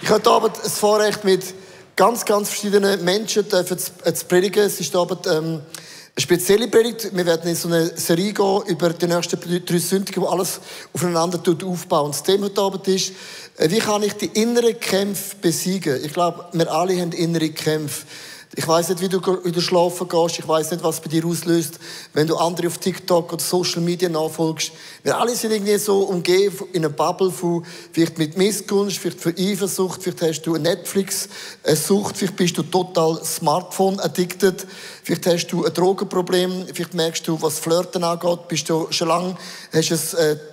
Ich hatte Abend das Vorrecht, mit ganz verschiedenen Menschen zu predigen. Es ist Abend eine spezielle Predigt. Wir werden in so eine Serie gehen über die nächsten 3 Sündigen, wo alles aufeinander aufbauen. Und das Thema heute Abend ist, wie kann ich die inneren Kämpfe besiegen? Ich glaube, wir alle haben innere Kämpfe. Ich weiss nicht, wie du schlafen gehst. Ich weiss nicht, was bei dir auslöst, wenn du andere auf TikTok oder Social Media nachfolgst. Wir alle sind irgendwie so umgeben in einer Bubble von, vielleicht mit Missgunst, vielleicht für Eifersucht, vielleicht hast du eine Netflix-Sucht, vielleicht bist du total Smartphone-addicted, vielleicht hast du ein Drogenproblem, vielleicht merkst du, was Flirten angeht, bist du schon lange,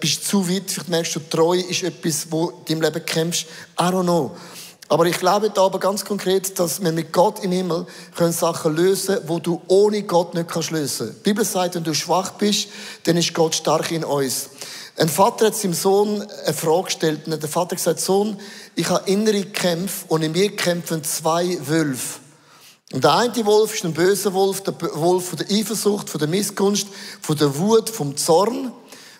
bist zu weit, vielleicht merkst du, Treue ist etwas, wo du im Leben kämpfst. I don't know. Aber ich glaube da aber ganz konkret, dass wir mit Gott im Himmel können Sachen lösen, wo du ohne Gott nicht kannst lösen. Die Bibel sagt, wenn du schwach bist, dann ist Gott stark in uns. Ein Vater hat seinem Sohn eine Frage gestellt. Und der Vater hat gesagt, Sohn, ich habe innere Kämpfe und in mir kämpfen 2 Wölfe. Und der eine Wolf ist ein böser Wolf, der Wolf von der Eifersucht, von der Missgunst, von der Wut, vom Zorn.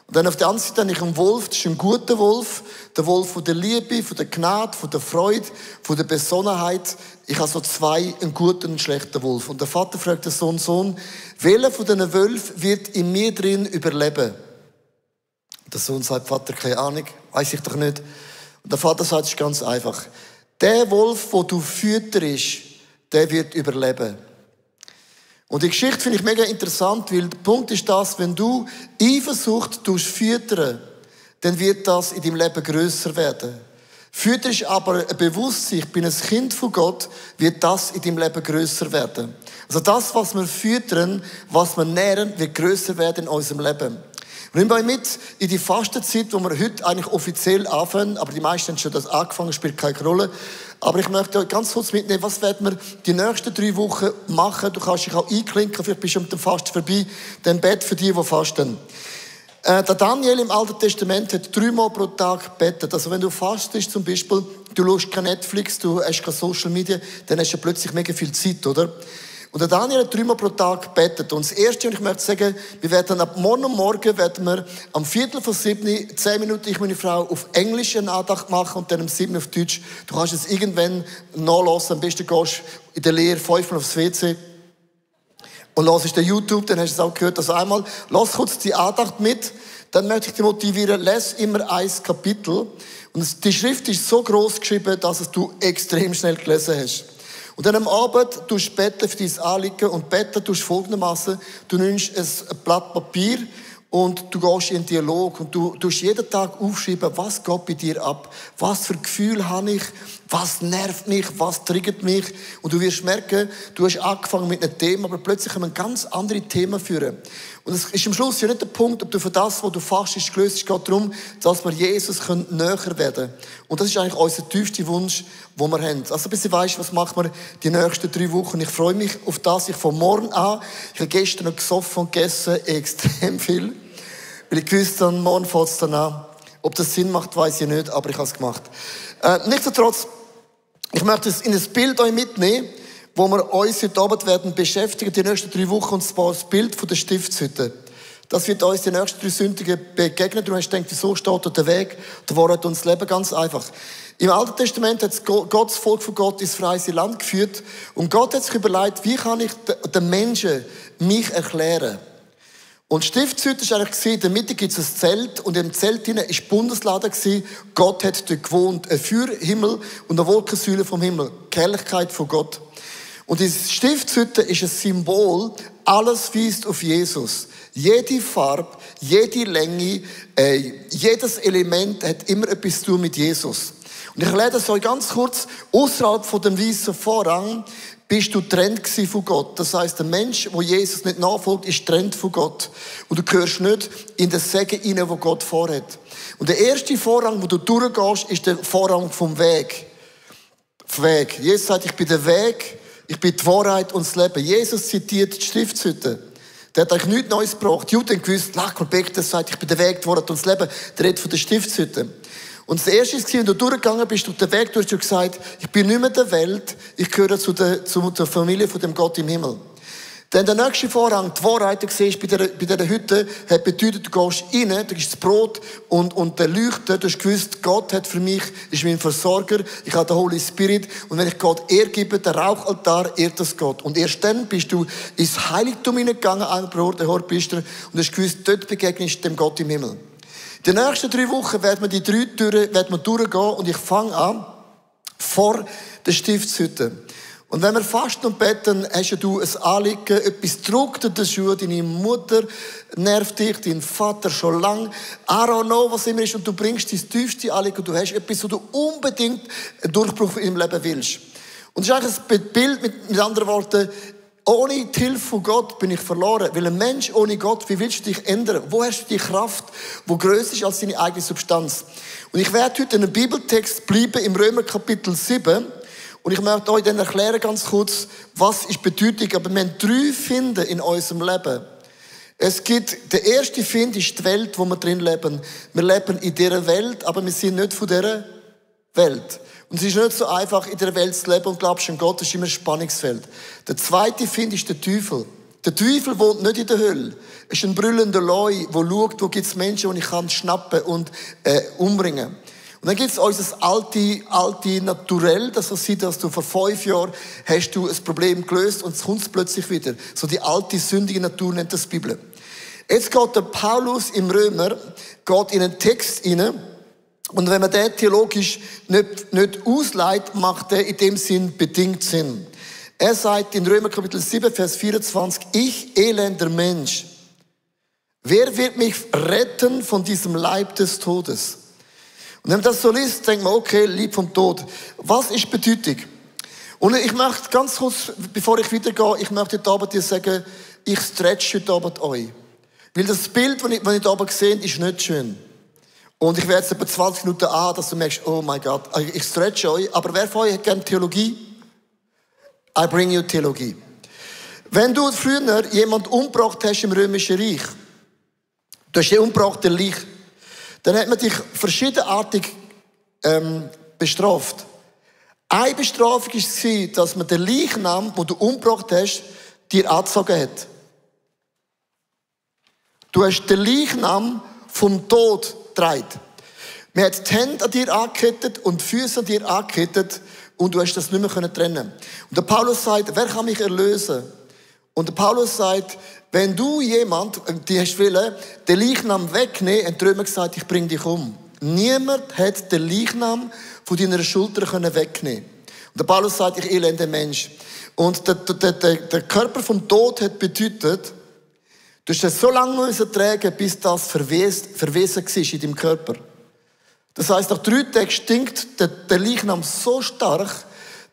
Und dann auf der anderen Seite habe ich einen Wolf, das ist ein guter Wolf, der Wolf von der Liebe, von der Gnade, von der Freude, von der Besonnenheit. Ich habe so 2, einen guten und einen schlechten Wolf. Und der Vater fragt den Sohn, welcher von diesen Wölfen wird in mir drin überleben? Und der Sohn sagt, Vater, keine Ahnung, weiss ich doch nicht. Und der Vater sagt, es ist ganz einfach. Der Wolf, den du fütterst, der wird überleben. Und die Geschichte finde ich mega interessant, weil der Punkt ist das, wenn du Eifersucht füttern, dann wird das in deinem Leben grösser werden. Fütter ist aber ein Bewusstsein, ich bin ein Kind von Gott, wird das in deinem Leben grösser werden. Also das, was wir füttern, was wir nähren, wird grösser werden in unserem Leben. Nimm euch mit in die Fastenzeit, wo wir heute eigentlich offiziell anfangen, aber die meisten haben schon das angefangen, spielt keine Rolle. Aber ich möchte euch ganz kurz mitnehmen, was werden wir die nächsten 3 Wochen machen. Du kannst dich auch einklinken, vielleicht bist du mit dem Fasten vorbei, dann Bett für die fasten. Der Daniel im Alten Testament hat 3 Mal pro Tag gebetet. Also wenn du fastest zum Beispiel, du schaust kein Netflix, du hast kein Social Media, dann hast du plötzlich mega viel Zeit, oder? Und der Daniel hat 3 Mal pro Tag gebetet. Und das Erste, und ich möchte sagen, wir werden ab morgen werden wir am 6:45, 10 Minuten, ich und meine Frau, auf Englisch eine Andacht machen und dann am 7 auf Deutsch. Du kannst es irgendwann nachhören. Am besten gehst in der Lehre 5-mal aufs WC und hörst den YouTube, dann hast du es auch gehört. Also einmal, lass kurz die Andacht mit, dann möchte ich dich motivieren, lese immer 1 Kapitel. Und die Schrift ist so groß geschrieben, dass es du extrem schnell gelesen hast. Und dann am Abend tust du beten für dein Anliegen und beten tust du folgendermaßen. Du nimmst ein Blatt Papier und du gehst in einen Dialog und du tust jeden Tag aufschreiben, was geht bei dir ab, was für Gefühle habe ich, was nervt mich, was triggert mich. Und du wirst merken, du hast angefangen mit einem Thema, aber plötzlich können wir ganz andere Themen führen. Und es ist am Schluss ja nicht der Punkt, ob du für das, was du fastest, gelöst. Es geht darum, dass wir Jesus näher werden können. Und das ist eigentlich unser tiefster Wunsch, den wir haben. Also, bis du weißt, was machen wir die nächsten 3 Wochen. Ich freue mich auf das. Ich von morgen an, ich habe gestern noch gesoffen und gegessen, extrem viel. Weil ich wusste, morgen fängt es dann an. Ob das Sinn macht, weiß ich nicht, aber ich habe es gemacht. Nichtsdestotrotz, ich möchte es in ein Bild euch mitnehmen, wo wir uns heute Abend werden beschäftigen, die nächsten 3 Wochen, und zwar das Bild von der Stiftshütte. Das wird uns die nächsten 3 Sündigen begegnen. Du hast gedacht, wieso steht da der Weg? Da war uns das Leben ganz einfach. Im Alten Testament hat Gott, das Volk von Gott ins freie Land geführt. Und Gott hat sich überlegt, wie kann ich den Menschen mich erklären? Und die Stiftshütte war eigentlich, in der Mitte gibt es ein Zelt, und im Zelt hinein war Bundeslade. Gott hat dort gewohnt. Ein Feuerhimmel und eine Wolkensäule vom Himmel. Die Herrlichkeit von Gott. Und diese Stiftshütte ist ein Symbol, alles weist auf Jesus. Jede Farbe, jede Länge, jedes Element hat immer etwas zu tun mit Jesus. Und ich erkläre das euch ganz kurz. Außerhalb von dem weißen Vorhang bist du getrennt von Gott. Das heisst, der Mensch, der Jesus nicht nachfolgt, ist getrennt von Gott. Und du gehörst nicht in den Segen hinein, den Gott vorhat. Und der erste Vorhang, wo du durchgehst, ist der Vorhang vom Weg. Weg. Jesus sagt, ich bin der Weg, ich bin die Wahrheit und das Leben. Jesus zitiert die Stiftshütte. Der hat eigentlich nichts Neues gebracht. Die Juden haben gewusst, Lackl sagt, ich bin der Weg, die Wahrheit und das Leben. Der redet von der Stiftshütte. Und das Erste war, wenn du durchgegangen bist durch den Weg, du hast dir gesagt, ich bin nicht mehr der Welt, ich gehöre zu der Familie von dem Gott im Himmel. Dann der nächste Vorhang, die Wahrheit, du siehst, bei dieser Hütte, hat bedeutet, du gehst rein, du gibst das Brot und der Leuchter, du hast gewusst, Gott hat für mich, ist mein Versorger, ich habe den Holy Spirit und wenn ich Gott Ehre gebe, der Rauchaltar ehrt das Gott. Und erst dann bist du ins Heiligtum hineingegangen, ein Brot, der Hohepriester, und hast gewusst, dort begegnest du dem Gott im Himmel. In den nächsten 3 Wochen werden wir die 3 Türen durchgehen und ich fange an vor der Stiftshütte. Und wenn wir fasten und beten, hast du ein Anliegen, etwas drückt in den Schuh, deine Mutter nervt dich, dein Vater schon lang, I don't know, was immer ist, und du bringst dein tiefste Anliegen und du hast etwas, wo du unbedingt einen Durchbruch in deinem Leben willst. Und es ist eigentlich ein Bild, mit anderen Worten, ohne die Hilfe von Gott bin ich verloren. Weil ein Mensch ohne Gott, wie willst du dich ändern? Wo hast du die Kraft, die grösser ist als deine eigene Substanz? Und ich werde heute in einem Bibeltext bleiben, im Römer Kapitel 7. Und ich möchte euch dann erklären, ganz kurz, was ist Bedeutung. Aber wir haben 3 Finden in unserem Leben. Es gibt, der erste Find ist die Welt, wo wir drin leben. Wir leben in dieser Welt, aber wir sind nicht von dieser Welt. Und es ist nicht so einfach, in dieser Welt zu leben und glaubst an Gott, das ist immer ein Spannungsfeld. Der zweite Find ist der Teufel. Der Teufel wohnt nicht in der Hölle. Es ist ein brüllender Leu, der schaut, wo gibt es Menschen, die ich kann schnappen und umbringen. Und dann gibt es unser alte Naturell, das was sieht, dass du vor 5 Jahren hast du ein Problem gelöst und es kommt plötzlich wieder. So die alte, sündige Natur nennt das die Bibel. Jetzt geht der Paulus im Römer, geht in einen Text rein, und wenn man den theologisch nicht ausleitet, macht der in dem Sinn bedingt Sinn. Er sagt in Römer Kapitel 7, Vers 24, ich elender Mensch, wer wird mich retten von diesem Leib des Todes? Und wenn man das so liest, denkt man, okay, Lieb vom Tod. Was ist Bedeutung? Und ich möchte ganz kurz, bevor ich weitergehe, ich möchte heute Abend dir sagen, ich stretch heute Abend euch. Weil das Bild, das ich heute Abend sehe, ist nicht schön. Und ich werde jetzt etwa 20 Minuten an, dass du merkst, oh mein Gott, ich stretch euch. Aber wer von euch hat gerne Theologie? I bring you Theologie. Wenn du früher jemanden umgebracht hast im Römischen Reich, du hast jemanden umgebracht, der Leich, dann hat man dich verschiedenartig bestraft. Eine Bestrafung war, dass man den Leichnam, den du umgebracht hast, dir angezogen hat. Du hast den Leichnam vom Tod getragen. Man hat die Hände an dir angekettet und die Füße an dir angekettet und du hast das nicht mehr trennen. Und der Paulus sagt, wer kann mich erlösen? Und der Paulus sagt, wenn du jemand, die hast wollen, den Leichnam wegnehmen, hat die Römer gesagt, ich bring dich um. Niemand hat den Leichnam von deiner Schulter wegnehmen. Und der Paulus sagt, ich elender Mensch. Und der Körper vom Tod hat bedeutet, du hast es so lange tragen, bis das verwesen war in deinem Körper. Das heisst, nach 3 Tagen stinkt der Leichnam so stark,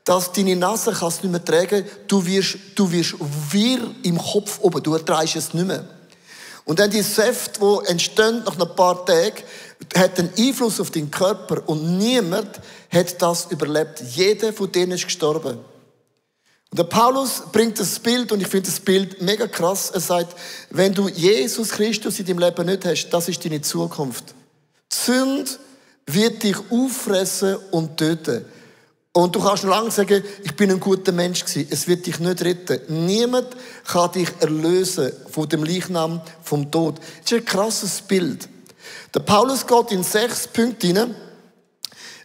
dass deine Nase es nicht mehr tragen kann. Du wirst wirr im Kopf oben. Du erträgst es nicht mehr. Und dann die Säfte, die entstehen nach ein paar Tagen, hat einen Einfluss auf deinen Körper. Und niemand hat das überlebt. Jeder von denen ist gestorben. Und der Paulus bringt das Bild, und ich finde das Bild mega krass. Er sagt, wenn du Jesus Christus in deinem Leben nicht hast, das ist deine Zukunft. Die Sünde wird dich auffressen und töten. Und du kannst noch lange sagen, ich bin ein guter Mensch gewesen. Es wird dich nicht retten. Niemand kann dich erlösen von dem Leichnam vom Tod. Das ist ein krasses Bild. Der Paulus geht in 6 Punkte hinein.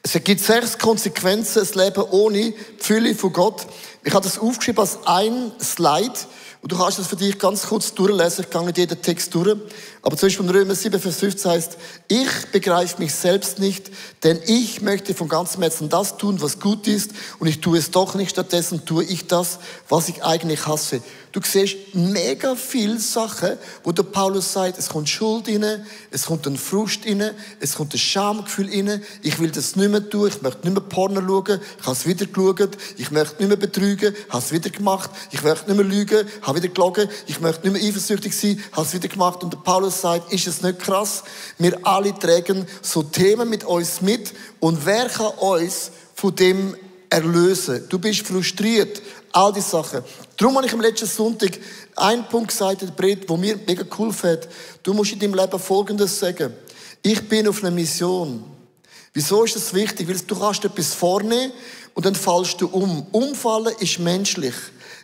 Es gibt 6 Konsequenzen, das Leben ohne die Fülle von Gott. Ich habe das aufgeschrieben als ein Slide. Und du kannst das für dich ganz kurz durchlesen. Ich gehe nicht jeden Text durch. Aber zum Beispiel in Römer 7, Vers 15 heißt, ich begreife mich selbst nicht, denn ich möchte von ganzem Herzen das tun, was gut ist. Und ich tue es doch nicht. Stattdessen tue ich das, was ich eigentlich hasse. Du siehst mega viele Sachen, wo der Paulus sagt, es kommt Schuld rein, es kommt ein Frust rein, es kommt ein Schamgefühl rein. Ich will das nicht mehr tun, ich möchte nicht mehr Porno schauen, ich habe es wieder geschaut. Ich möchte nicht mehr betrügen, habe es wieder gemacht. Ich möchte nicht mehr lügen, habe wieder gelogen. Ich möchte nicht mehr eifersüchtig sein, habe es wieder gemacht. Und der Paulus sagt, ist es nicht krass? Wir alle tragen so Themen mit uns mit. Und wer kann uns von dem erlösen? Du bist frustriert. All die Sachen. Darum habe ich am letzten Sonntag einen Punkt gesagt, der Predigt, der mir mega cool fällt. Du musst in deinem Leben Folgendes sagen. Ich bin auf einer Mission. Wieso ist das wichtig? Weil du kannst etwas vornehmen und dann fallst du um. Umfallen ist menschlich.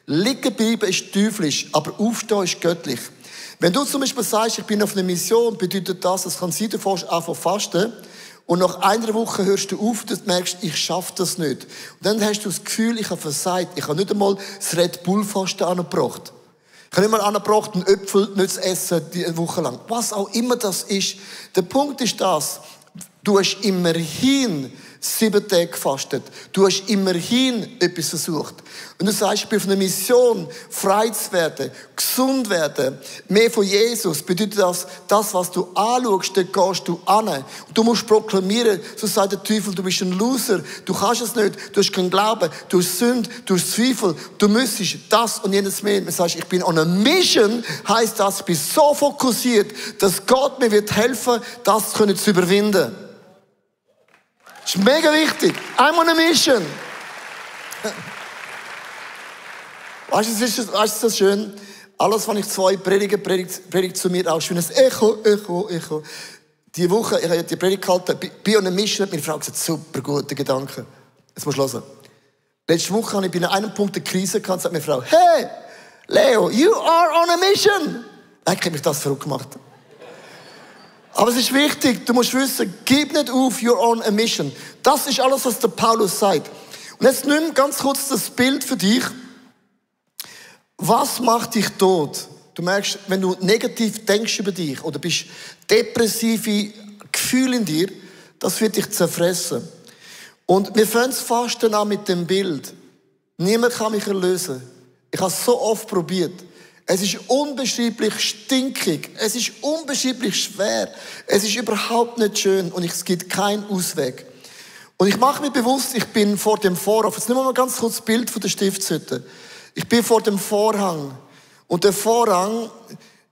Liegen bleiben ist teuflisch, aber aufstehen ist göttlich. Wenn du zum Beispiel sagst, ich bin auf einer Mission, bedeutet das, es kann sein, du fährst anfangen fasten und nach einer Woche hörst du auf, du merkst, ich schaffe das nicht. Und dann hast du das Gefühl, ich habe versagt. Ich habe nicht einmal das Red Bull Fasten angebracht. Ich habe nicht mal angebracht, einen Äpfel nicht zu essen, eine Woche lang. Was auch immer das ist. Der Punkt ist das, du hast immerhin 7 Tage gefastet. Du hast immerhin etwas versucht. Und du sagst, ich bin auf einer Mission, frei zu werden, gesund werden, mehr von Jesus, bedeutet das, was du anschaust, dort gehst du an. Und du musst proklamieren, so sagt der Teufel, du bist ein Loser, du kannst es nicht, du hast keinen Glauben, du hast Sünde, du hast Zweifel, du müsstest das und jenes mehr. Du sagst, ich bin on a mission, heisst das, ich bin so fokussiert, dass Gott mir wird helfen, das zu überwinden. Das ist mega wichtig. I'm on a mission. Weißt du, es ist so schön. Alles, was ich 2 predige, predigt zu mir auch wie ein Echo. Die Woche, ich habe die Predigt gehalten, bei on a mission, hat meine Frau gesagt, super, gute Gedanken. Jetzt musst du hören. Letzte Woche hatte ich bei einem Punkt eine Krise gehabt, sagt meine Frau, hey, Leo, you are on a mission. Eigentlich hat mich das verrückt gemacht. Aber es ist wichtig, du musst wissen, gib nicht auf, you're on a mission. Das ist alles, was der Paulus sagt. Und jetzt nimm ganz kurz das Bild für dich. Was macht dich tot? Du merkst, wenn du negativ denkst über dich oder bist depressive Gefühle in dir, das wird dich zerfressen. Und wir fangen fast an mit dem Bild. Niemand kann mich erlösen. Ich habe es so oft probiert. Es ist unbeschreiblich stinkig. Es ist unbeschreiblich schwer. Es ist überhaupt nicht schön und es gibt keinen Ausweg. Und ich mache mir bewusst, ich bin vor dem Vorhof. Jetzt nehmen wir mal ganz kurz das Bild von der Stiftshütte. Ich bin vor dem Vorhang. Und der Vorhang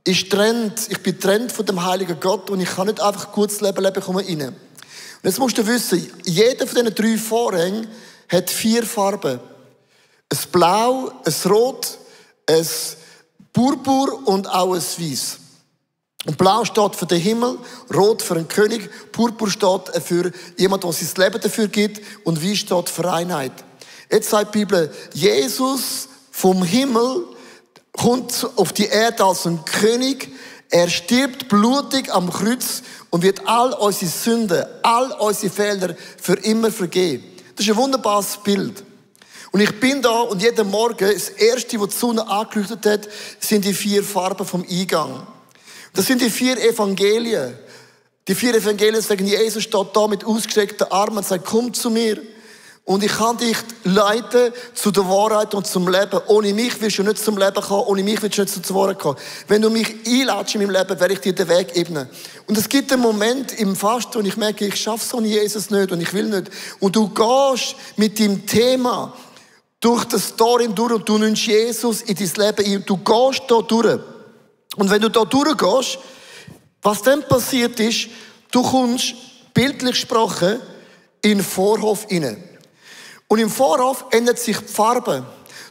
ist trennt. Ich bin trennt von dem heiligen Gott und ich kann nicht einfach gutes Leben leben, komme rein. Und jetzt musst du wissen, jeder von diesen 3 Vorhängen hat 4 Farben. Ein Blau, ein Rot, ein Purpur und auch ein Weiß. Und Blau steht für den Himmel, Rot für den König, Purpur steht für jemand, der sein Leben dafür gibt und Weiß steht für Einheit. Jetzt sagt die Bibel, Jesus vom Himmel kommt auf die Erde als ein König, er stirbt blutig am Kreuz und wird all unsere Sünden, all unsere Fehler für immer vergeben. Das ist ein wunderbares Bild. Und ich bin da und jeden Morgen, das erste, was die Sonne angeleuchtet hat, sind die 4 Farben vom Eingang. Das sind die 4 Evangelien. Die 4 Evangelien sagen, Jesus steht da mit ausgestreckten Armen und sagt, komm zu mir. Und ich kann dich leiten zu der Wahrheit und zum Leben. Ohne mich wirst du nicht zum Leben kommen, ohne mich wirst du nicht zu Wahrheit kommen. Wenn du mich einladest in meinem Leben, werde ich dir den Weg ebnen. Und es gibt einen Moment im Fasten, und ich merke, ich schaffe so Jesus nicht und ich will nicht. Und du gehst mit dem Thema durch das Tor durch und du nimmst Jesus in dein Leben ein. Du gehst da durch. Und wenn du da durchgehst, was dann passiert ist, du kommst, bildlich gesprochen, in den Vorhof hinein. Und im Vorhof ändert sich die Farbe.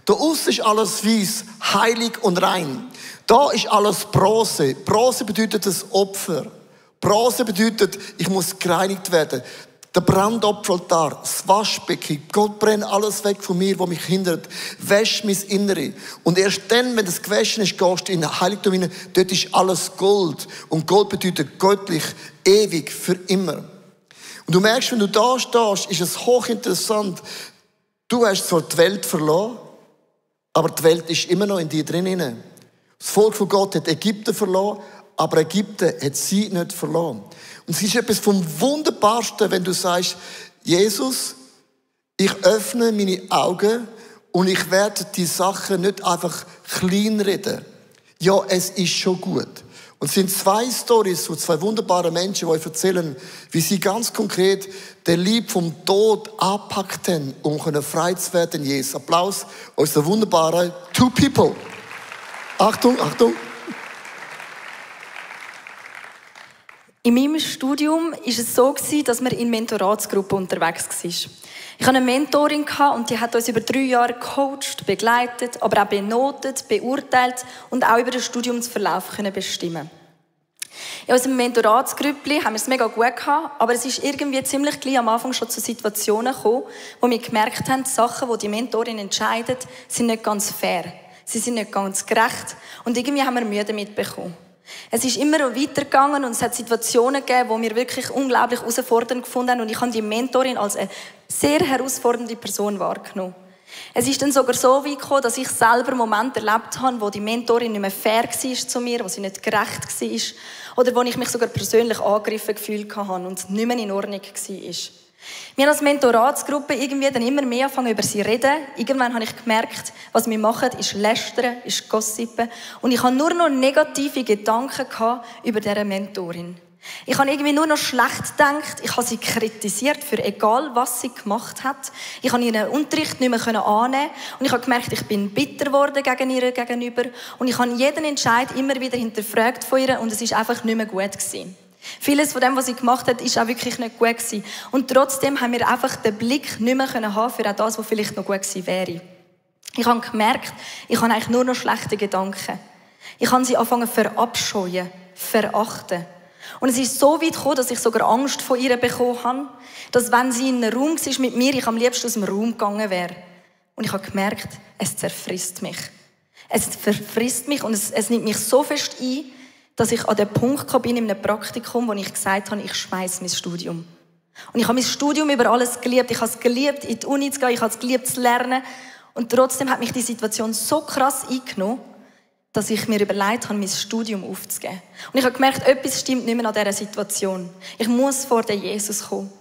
Da aussen ist alles weiß, heilig und rein. Da ist alles Bronze. Bronze bedeutet das Opfer. Bronze bedeutet, ich muss gereinigt werden. Der Brandopferaltar, das Waschbecken, Gott brennt alles weg von mir, was mich hindert. Wäsch mein Innere. Und erst dann, wenn das gewaschen ist, gehst du in ein Heiligtum hinein. Dort ist alles Gold. Und Gold bedeutet göttlich, ewig, für immer. Und du merkst, wenn du da stehst, ist es hochinteressant. Du hast zwar die Welt verloren, aber die Welt ist immer noch in dir drin. Das Volk von Gott hat Ägypten verloren, aber Ägypten hat sie nicht verloren. Und es ist etwas vom Wunderbarsten, wenn du sagst, Jesus, ich öffne meine Augen und ich werde die Sachen nicht einfach kleinreden. Ja, es ist schon gut. Und es sind 2 Storys von 2 wunderbaren Menschen, die euch erzählen, wie sie ganz konkret den Lieb vom Tod angepackt haben, um frei zu werden in Jesus. Applaus, unsere wunderbaren 2 People. Achtung, Achtung. In meinem Studium war es so, dass wir in Mentoratsgruppen unterwegs waren. Ich hatte eine Mentorin und die hat uns über 3 Jahre gecoacht, begleitet, aber auch benotet, beurteilt und auch über den Studiumsverlauf bestimmen. In unserem Mentoratsgrüppli haben wir es mega gut gehabt, aber es ist irgendwie ziemlich gleich am Anfang schon zu Situationen gekommen, wo wir gemerkt haben, die Sachen, die die Mentorin entscheidet, sind nicht ganz fair. Sie sind nicht ganz gerecht und irgendwie haben wir Mühe damit bekommen. Es ist immer weitergegangen und es hat Situationen gegeben, wo wir wirklich unglaublich herausfordernd gefunden haben und ich habe die Mentorin als eine sehr herausfordernde Person wahrgenommen. Es ist dann sogar so weit gekommen, dass ich selber Momente erlebt habe, wo die Mentorin nicht mehr fair war zu mir, wo sie nicht gerecht war oder wo ich mich sogar persönlich angegriffen gefühlt habe und nicht mehr in Ordnung war. Wir als Mentoratsgruppe irgendwie dann immer mehr anfangen über sie reden. Irgendwann habe ich gemerkt, was wir machen, ist lästern, ist gossipen und ich habe nur noch negative Gedanken gehabt über diese Mentorin. Ich habe irgendwie nur noch schlecht gedacht. Ich habe sie kritisiert für egal, was sie gemacht hat. Ich habe ihren Unterricht nicht mehr annehmen und ich habe gemerkt, ich bin bitter geworden gegen ihr gegenüber und ich habe jeden Entscheid immer wieder hinterfragt von ihr und es ist einfach nicht mehr gut gewesen. Vieles von dem, was sie gemacht hat, ist auch wirklich nicht gut gewesen. Und trotzdem haben wir einfach den Blick nicht mehr haben für auch das, was vielleicht noch gut gewesen wäre. Ich habe gemerkt, ich habe eigentlich nur noch schlechte Gedanken. Ich habe sie angefangen zu verabscheuen, verachten. Und es ist so weit gekommen, dass ich sogar Angst vor ihr bekommen habe, dass wenn sie in einem Raum war mit mir, ich am liebsten aus dem Raum gegangen wäre. Und ich habe gemerkt, es zerfrisst mich. Es verfrisst mich und es nimmt mich so fest ein, dass ich an den Punkt bin in einem Praktikum, wo ich gesagt habe, ich schmeiße mein Studium. Und ich habe mein Studium über alles geliebt. Ich habe es geliebt, in die Uni zu gehen, ich habe es geliebt, zu lernen. Und trotzdem hat mich die Situation so krass eingenommen, dass ich mir überlegt habe, mein Studium aufzugeben. Und ich habe gemerkt, etwas stimmt nicht mehr an dieser Situation. Ich muss vor den Jesus kommen.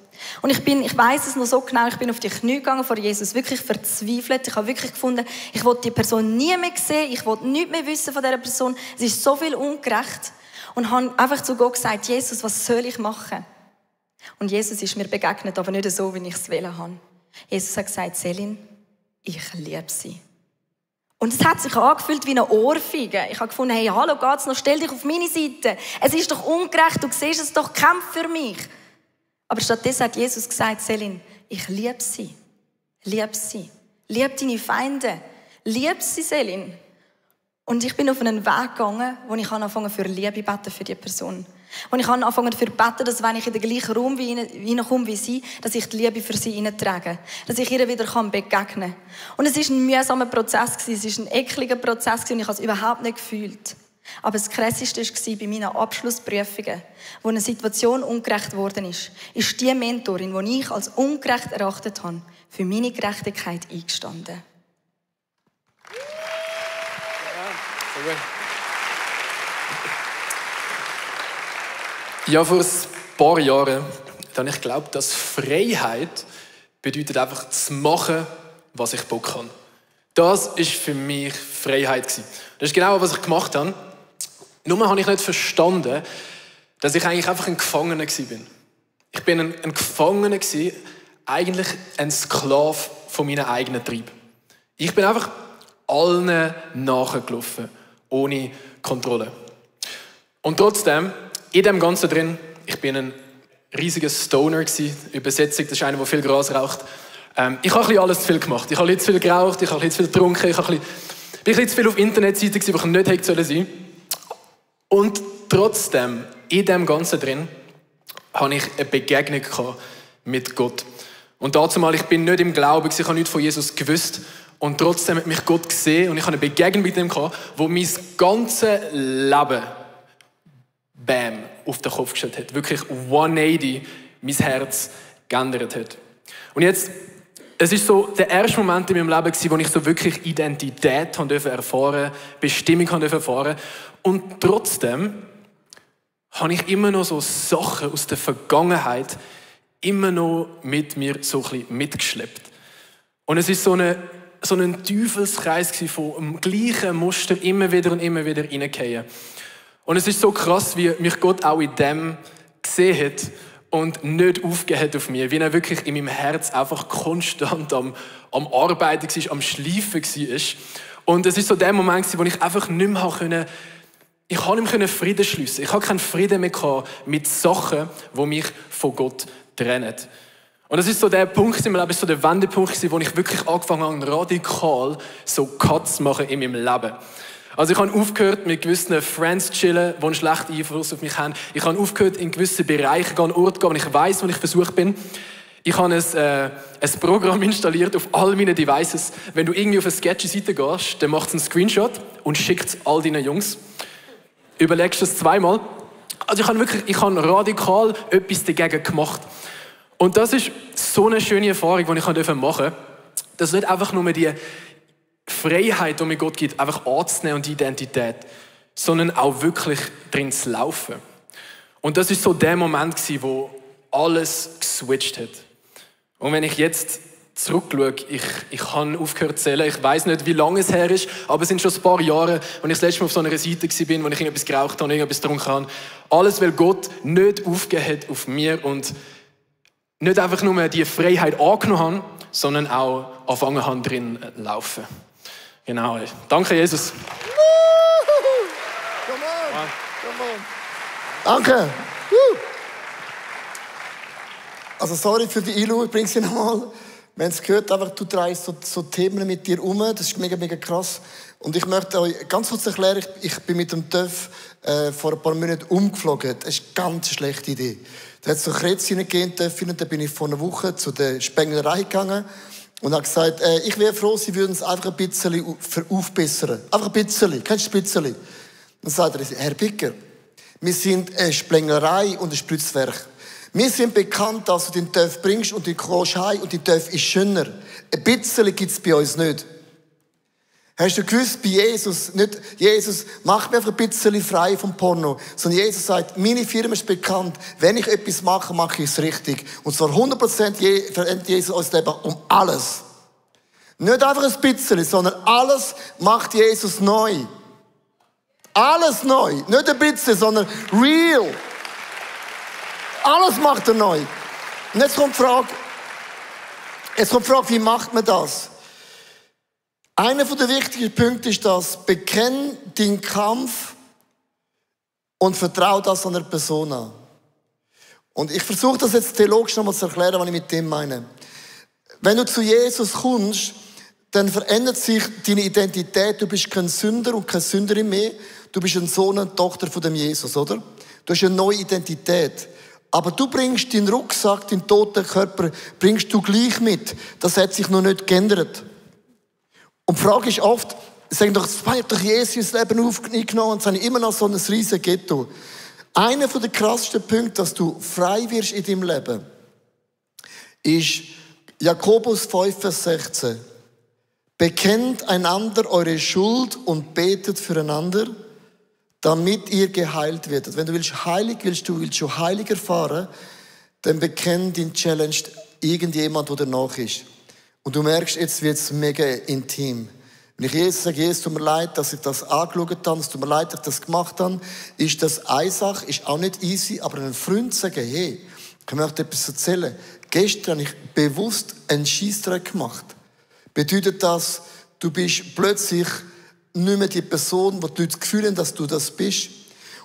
Und ich weiss es noch so genau, ich bin auf die Knie gegangen vor Jesus, wirklich verzweifelt. Ich habe wirklich gefunden, ich will die Person nie mehr sehen, ich will nichts mehr wissen von dieser Person. Es ist so viel ungerecht. Und habe einfach zu Gott gesagt, Jesus, was soll ich machen? Und Jesus ist mir begegnet, aber nicht so, wie ich es wollte haben. Jesus hat gesagt, Selin, ich liebe sie. Und es hat sich angefühlt wie eine Ohrfeige. Ich habe gefunden, hey, hallo, geht's noch? Stell dich auf meine Seite. Es ist doch ungerecht, du siehst es doch, kämpf für mich. Aber stattdessen hat Jesus gesagt, Selin, ich liebe sie. Liebe sie. Liebe deine Feinde. Liebe sie, Selin. Und ich bin auf einen Weg gegangen, wo ich angefangen für Liebe beten für die Person. Wo ich angefangen für beten, dass wenn ich in den gleichen Raum hineinkomme wie sie, dass ich die Liebe für sie hineintrage. Dass ich ihr wieder begegnen kann. Und es war ein mühsamer Prozess, es war ein ekliger Prozess und ich habe es überhaupt nicht gefühlt. Aber das Krasseste war bei meinen Abschlussprüfungen, wo eine Situation ungerecht geworden ist die Mentorin, die ich als ungerecht erachtet habe, für meine Gerechtigkeit eingestanden. Ja, vor ein paar Jahren habe ich geglaubt, dass Freiheit bedeutet einfach zu machen, was ich Bock habe. Das war für mich Freiheit. Das ist genau, was ich gemacht habe. Nur habe ich nicht verstanden, dass ich eigentlich einfach ein Gefangener war. Ich bin ein Gefangener, eigentlich ein Sklave von meinem eigenen Trieb. Ich bin einfach allen nachgelaufen, ohne Kontrolle. Und trotzdem, in dem Ganzen drin, ich bin ein riesiger Stoner gewesen. Übersetzung, das ist einer, der viel Gras raucht. Ich habe alles zu viel gemacht. Ich habe zu viel geraucht, ich habe zu viel getrunken, bin ein bisschen zu viel auf Internetseiten gewesen, wo ich nicht hätte sein sollen. Und trotzdem, in dem Ganzen drin, hatte ich eine Begegnung mit Gott. Und dazu mal, ich bin nicht im Glauben, ich habe nichts von Jesus gewusst. Und trotzdem hat mich Gott gesehen und ich habe eine Begegnung mit ihm gehabt, wo mein ganzes Leben bam, auf den Kopf gestellt hat. Wirklich 180 mein Herz geändert hat. Und jetzt, es ist so der erste Moment in meinem Leben gewesen, wo ich so wirklich Identität erfahren durfte, Bestimmung erfahren durfte. Und trotzdem habe ich immer noch so Sachen aus der Vergangenheit immer noch mit mir so ein bisschen mitgeschleppt. Und es ist so ein Teufelskreis von dem gleichen Muster immer wieder reingefallen. Und es ist so krass, wie mich Gott auch in dem gesehen hat und nicht aufgegeben hat auf mir. Wie er wirklich in meinem Herz einfach konstant am Arbeiten war, am Schleifen war. Und es ist so der Moment, wo ich einfach nicht mehr Frieden schliessen. Ich habe keinen Frieden mehr mit Sachen, die mich von Gott trennen. Und das ist so der Punkt in meinem Leben, so der Wendepunkt, wo ich wirklich angefangen habe, radikal so Cuts zu machen in meinem Leben. Also ich habe aufgehört, mit gewissen Friends zu chillen, die einen schlechten Einfluss auf mich haben. Ich habe aufgehört, in gewisse Bereiche an Orte zu gehen, wo ich weiss, wo ich versucht bin. Ich habe ein Programm installiert auf all meinen Devices. Wenn du irgendwie auf eine sketchy Seite gehst, dann macht es einen Screenshot und schickt es all deinen Jungs. Überlegst du es zweimal. Also ich habe radikal etwas dagegen gemacht. Und das ist so eine schöne Erfahrung, die ich machen durfte. Das ist nicht einfach nur die Freiheit, die mir Gott gibt, einfach anzunehmen und die Identität, sondern auch wirklich drin zu laufen. Und das ist so der Moment, wo alles geswitcht hat. Und wenn ich jetzt zurückschaue, ich habe aufgehört zu zählen, ich weiss nicht, wie lange es her ist, aber es sind schon ein paar Jahre, als ich das letzte Mal auf so einer Seite war, wo ich irgendetwas geraucht habe, irgendetwas getrunken habe. Alles, weil Gott nicht aufgegeben hat auf mir und nicht einfach nur die Freiheit angenommen habe, sondern auch angefangen habe, drin zu laufen. Genau. Danke, Jesus. Come on. Danke. Also sorry für die Ilu, ich bringe sie nochmal. Wir haben es gehört, einfach, du trägst so Themen mit dir um. Das ist mega, mega krass. Und ich möchte euch ganz kurz erklären, ich bin mit dem TÜV vor ein paar Monaten umgeflogen. Das ist eine ganz schlechte Idee. Da hat es so Krätzchen gegeben, und da bin ich vor einer Woche zu der Spenglerei gegangen und habe gesagt, ich wäre froh, sie würden es einfach ein bisschen aufbessern. Einfach ein bisschen. Kennst du ein bisschen? Dann sagt er, Herr Bicker, wir sind eine Spenglerei und ein Spritzwerk. Wir sind bekannt, dass du den TÜV bringst und den kommst heim und der TÜV ist schöner. Ein bisschen gibt es bei uns nicht. Hast du gewusst, bei Jesus, nicht Jesus, mach mich einfach ein bisschen frei vom Porno, sondern Jesus sagt, meine Firma ist bekannt, wenn ich etwas mache, mache ich es richtig. Und zwar 100% verändert Jesus unser Leben um alles. Nicht einfach ein bisschen, sondern alles macht Jesus neu. Alles neu. Nicht ein bisschen, sondern real. Alles macht er neu. Und jetzt kommt die Frage, wie macht man das? Einer der wichtigen Punkte ist das, bekenn den Kampf und vertraue das an der Person an. Und ich versuche das jetzt theologisch nochmal zu erklären, was ich mit dem meine. Wenn du zu Jesus kommst, dann verändert sich deine Identität. Du bist kein Sünder und keine Sünderin mehr. Du bist ein Sohn und Tochter von dem Jesus, oder? Du hast eine neue Identität. Aber du bringst deinen Rucksack, deinen toten Körper, bringst du gleich mit. Das hat sich noch nicht geändert. Und die Frage ist oft, sagen doch, das hat doch Jesus das Leben aufgenommen und es ist immer noch so ein riesen Ghetto. Einer der krassesten Punkte, dass du frei wirst in deinem Leben, ist Jakobus 5, Vers 16. Bekennt einander eure Schuld und betet füreinander, damit ihr geheilt werdet. Wenn du heilig willst, du willst schon heilig erfahren, dann bekenn den Challenge irgendjemand, der danach ist. Und du merkst, jetzt wird es mega intim. Wenn ich Jesus sage, Jesus, tut mir leid, dass ich das angeschaut habe, es tut mir leid, dass ich das gemacht habe, ist das eine Sache, ist auch nicht easy, aber einem Freund sagen, hey, ich möchte etwas erzählen. Gestern habe ich bewusst einen Scheissdreck gemacht. Bedeutet das, du bist plötzlich nicht mehr die Person, die das Gefühl haben, dass du das bist.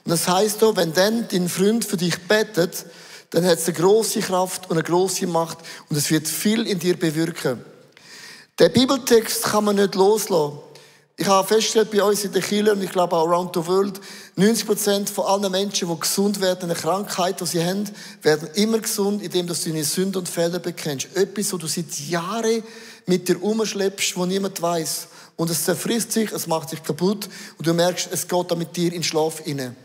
Und das heisst auch, wenn dann dein Freund für dich betet, dann hat es eine grosse Kraft und eine grosse Macht und es wird viel in dir bewirken. Den Bibeltext kann man nicht loslassen. Ich habe festgestellt, bei uns in der Kirche und ich glaube auch around the world, 90% von allen Menschen, die gesund werden, eine Krankheit, die sie haben, werden immer gesund, indem du deine Sünden und Fehler bekennst. Etwas, wo du seit Jahren mit dir rumschleppst, wo niemand weiss. Und es zerfrisst sich, es macht sich kaputt und du merkst, es geht da mit dir in den Schlaf rein. Und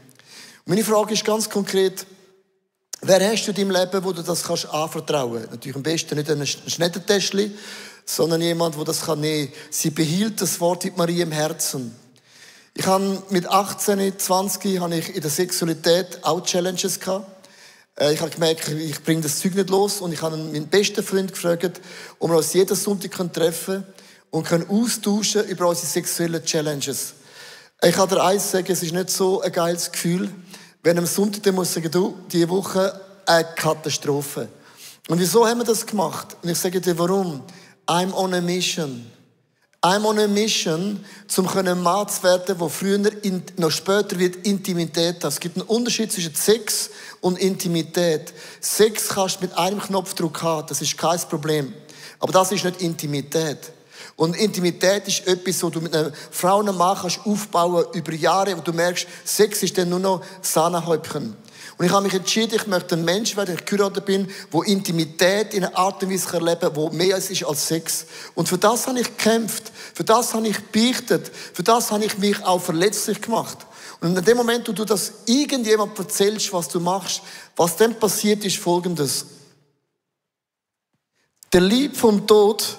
meine Frage ist ganz konkret, wer hast du in deinem Leben, wo du das kannst anvertrauen? Natürlich am besten nicht ein Schnettentäschchen, sondern jemand, der das nehmen kann. Sie behielt das Wort mit Maria im Herzen. Ich habe mit 18, 20 habe ich in der Sexualität auch Challenges gehabt. Ich habe gemerkt, ich bringe das Zeug nicht los und ich habe meinen besten Freund gefragt, ob wir uns jeden Sonntag treffen können und können austauschen über unsere sexuellen Challenges. Ich kann dir eins sagen, es ist nicht so ein geiles Gefühl, wenn am Sonntag dann muss ich sagen, du, diese Woche eine Katastrophe. Und wieso haben wir das gemacht? Und ich sage dir, warum? I'm on a mission. I'm on a mission, um ein Mann zu werden, der früher, noch später wird Intimität hat. Es gibt einen Unterschied zwischen Sex und Intimität. Sex kannst du mit einem Knopfdruck haben, das ist kein Problem. Aber das ist nicht Intimität. Und Intimität ist etwas, wo du mit einer Frau und einem Mann kannst aufbauen über Jahre, und du merkst, Sex ist dann nur noch Sahnehäubchen. Und ich habe mich entschieden, ich möchte ein Mensch werden, ich geheiratet bin, der Intimität in einer Art und Weise erleben kann, die mehr ist als Sex. Und für das habe ich gekämpft, für das habe ich beichtet, für das habe ich mich auch verletzlich gemacht. Und in dem Moment, wo du das irgendjemand erzählst, was du machst, was dann passiert, ist Folgendes. Der Lieb vom Tod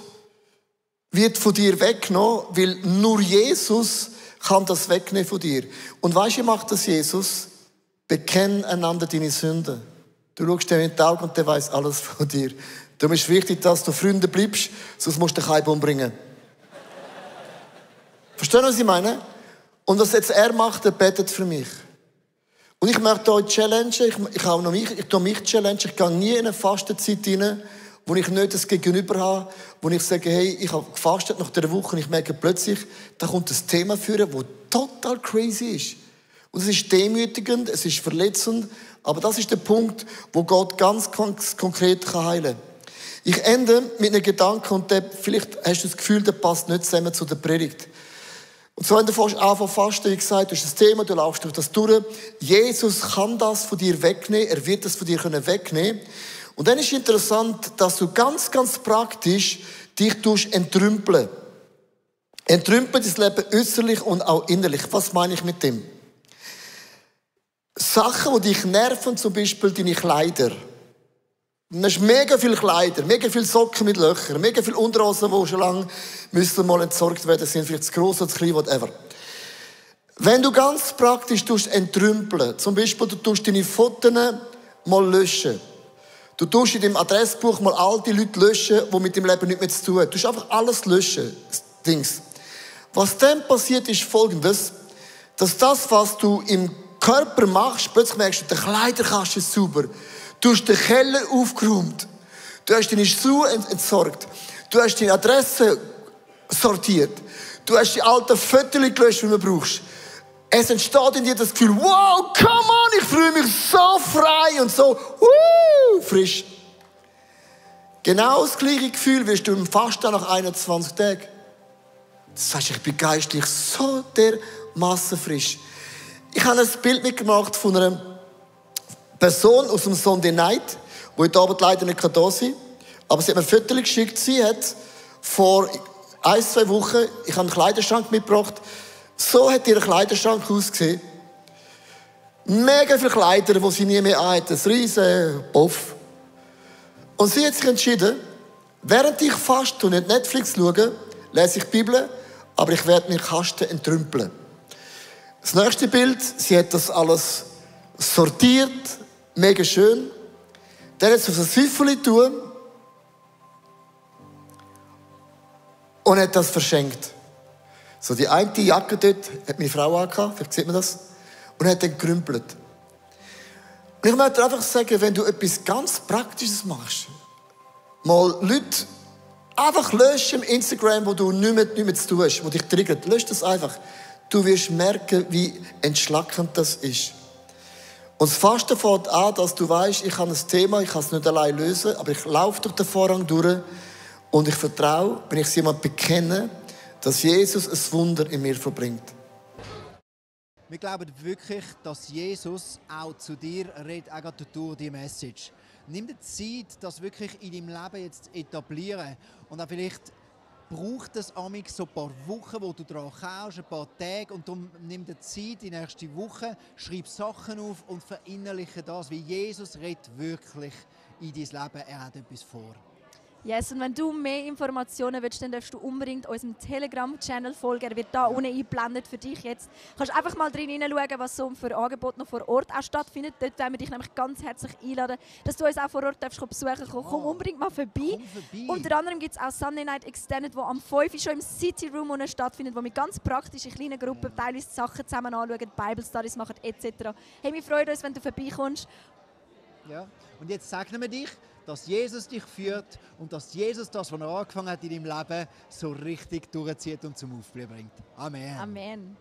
wird von dir weggenommen, weil nur Jesus kann das wegnehmen von dir. Und weißt du, wie macht das Jesus? Bekenn einander deine Sünden. Du schaust dir in die Augen und der weiss alles von dir. Darum ist es wichtig, dass du Freunde bleibst, sonst musst du dich heim umbringen. Verstehen Sie, was ich meine? Und was jetzt er macht, er betet für mich. Und ich möchte euch challengen, ich tue mich challengen, ich gehe nie in eine Fastenzeit rein, wo ich nicht das Gegenüber habe, wo ich sage, hey, ich habe gefastet nach dieser Woche und ich merke plötzlich, da kommt ein Thema führen, das total crazy ist. Und es ist demütigend, es ist verletzend, aber das ist der Punkt, wo Gott ganz konkret heilen kann. Ich ende mit einem Gedanken, und vielleicht hast du das Gefühl, der passt nicht zusammen zu der Predigt. Und so, wenn du anfängst fasten, wie gesagt, du hast das Thema, du laufst durch das durch. Jesus kann das von dir wegnehmen, er wird das von dir wegnehmen. Und dann ist interessant, dass du ganz, ganz praktisch dich entrümpeln. Entrümpeln das Leben äußerlich und auch innerlich. Was meine ich mit dem? Sachen, die dich nerven, zum Beispiel deine Kleider. Du hast mega viele Kleider, mega viele Socken mit Löchern, mega viele Unterhosen, die schon lange mal entsorgt werden sind, vielleicht zu gross oder zu klein, whatever. Wenn du ganz praktisch entrümpeln, zum Beispiel du tust deine Fotos mal löschen. Du tust in deinem Adressbuch mal all die Leute löschen, die mit dem Leben nichts mehr zu tun haben. Du tust einfach alles löschen. Dings. Was dann passiert, ist Folgendes, dass das, was du im Körper machst, plötzlich merkst du, der Kleiderkasten ist sauber. Du hast den Keller aufgeräumt. Du hast deine Schuhe entsorgt. Du hast deine Adresse sortiert. Du hast die alten Fotos gelöscht, die du brauchst. Es entsteht in dir das Gefühl, wow, come on, ich fühle mich so frei und so frisch. Genau das gleiche Gefühl wirst du im Fasten nach 21 Tagen. Das heißt, ich bin geistlich so dermassen frisch. Ich habe ein Bild mitgemacht von einer Person aus dem Sunday Night, die heute Abend leider nicht da sein kann. Aber sie hat mir Fotos geschickt. Sie hat vor 1-2 Wochen, ich habe einen Kleiderschrank mitgebracht, so hat ihr Kleiderschrank ausgesehen. Mega viele Kleider, die sie nie mehr anhat. Ein riesen Puff. Und sie hat sich entschieden, während ich faste und nicht Netflix schaue, lese ich die Bibel, aber ich werde meinen Kasten entrümpeln. Das nächste Bild, sie hat das alles sortiert, mega schön. Dann hat sie auf ein Süffeli tun und hat das verschenkt. So, die eine Jacke dort hat meine Frau angehabt, vielleicht sieht man das, und hat dann gerümpelt. Und ich möchte einfach sagen, wenn du etwas ganz Praktisches machst, mal Leute einfach löschen im Instagram, wo du nicht mehr zu tun hast, wo dich triggert, lösch das einfach. Du wirst merken, wie entschlackend das ist. Und das Fasten fängt an, dass du weißt, ich habe ein Thema, ich kann es nicht allein lösen, aber ich laufe durch den Vorhang durch und ich vertraue, wenn ich es jemand bekenne, dass Jesus ein Wunder in mir verbringt. Wir glauben wirklich, dass Jesus auch zu dir redet, auch durch die Message. Nimm dir Zeit, das wirklich in deinem Leben jetzt zu etablieren. Und auch vielleicht braucht es amig so ein paar Wochen, wo du daran kaust, ein paar Tage. Und darum nimm dir Zeit, die nächste Woche, schreib Sachen auf und verinnerliche das, wie Jesus redet wirklich in dein Leben. Er hat etwas vor. Yes, und wenn du mehr Informationen willst, dann darfst du unbedingt unserem Telegram-Channel folgen. Er wird da unten eingeblendet für dich jetzt. Du kannst einfach mal drin hineinschauen, was so für Angebote noch vor Ort auch stattfindet. Dort wollen wir dich nämlich ganz herzlich einladen, dass du uns auch vor Ort besuchen darfst. Komm unbedingt mal vorbei. Unter anderem gibt es auch Sunday Night Extended, wo am 5 Uhr schon im City Room stattfindet, wo wir ganz praktisch in kleinen Gruppen teilweise Sachen zusammen anschauen, Bible Studies machen etc. Hey, wir freuen uns, wenn du vorbeikommst. Ja, und jetzt segnen wir dich, dass Jesus dich führt und dass Jesus das, was er angefangen hat in deinem Leben, so richtig durchzieht und zum Aufblühen bringt. Amen. Amen.